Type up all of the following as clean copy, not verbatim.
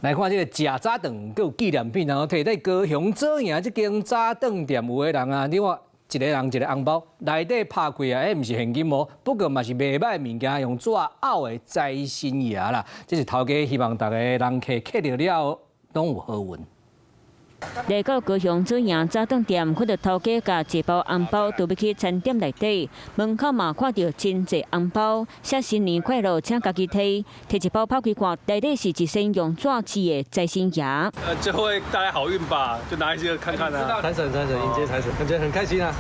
來看這個食早頓閣有紀念品，然後提佇高雄左營這間早頓店，有的人啊，你看一個人一個紅包，內底拍開啊，彼毋是現金哦，不過嘛是袂䆀物件，用紙拗的財神爺啦。這是頭家希望逐个人客客著了攏有好運。來到高雄左營早頓店，看著頭家共一包紅包都欲去餐點內底，門口嘛看著真濟紅包，寫新年快樂，請家己提，提一包拍開看，內底是一身用紙製的財神爺。就會帶來好運吧，就拿一些看看啊。財神，財神，迎接財神，感覺很開心啊！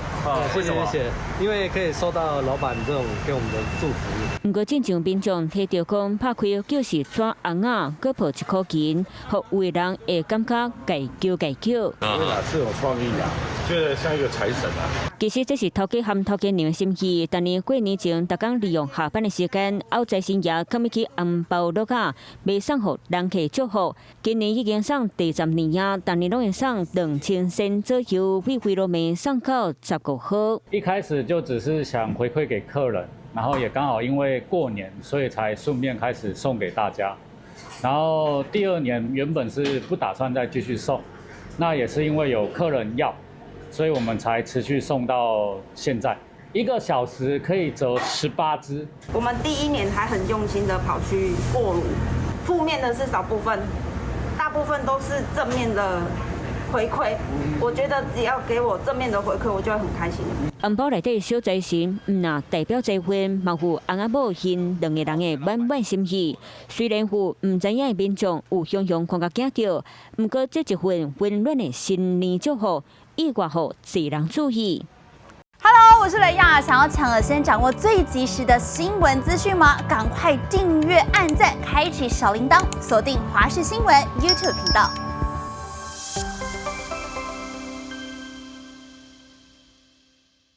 謝謝謝謝，因為可以收到老闆這種給我們的祝福。毋過進前民眾提著講拍開就是紙紅仔，閣抱一箍錢，予有的人會感覺共叫共叫。因為哪次有創意啊，覺得像一個財神啊。其實這是頭家和頭家娘的心意，逐年過年前，逐工利用下班的時間，拗財神爺囥入去紅包摞仔，賣送予人客祝福。今年已經送第十年啊，逐年攏會送2000仙左右，比回路面送到15號。一開始就只是想回饋給客人，然後也剛好因為過年，所以才順便開始送給大家。然後第二年原本是不打算再繼續送，那也是因為有客人要，所以我們才持續送到現在。一個小時可以折18支。我們第一年還很用心的跑去過爐，負面的是少部分，大部分都是正面的回饋。我覺得只要給我正面的回饋，我就會很開心。紅包內底小財神，毋但代表財運，嘛有翁仔某𪜶兩個人的滿滿心意。雖然有毋知影的民眾有雄雄看共驚著，毋過這一份溫暖的新年祝福，意外予濟人注意。 Hello，我是雷亞，想要搶先掌握最及時的新聞資訊嗎？趕快訂閱、按讚、開啟小鈴鐺，鎖定華視新聞 YouTube 頻道。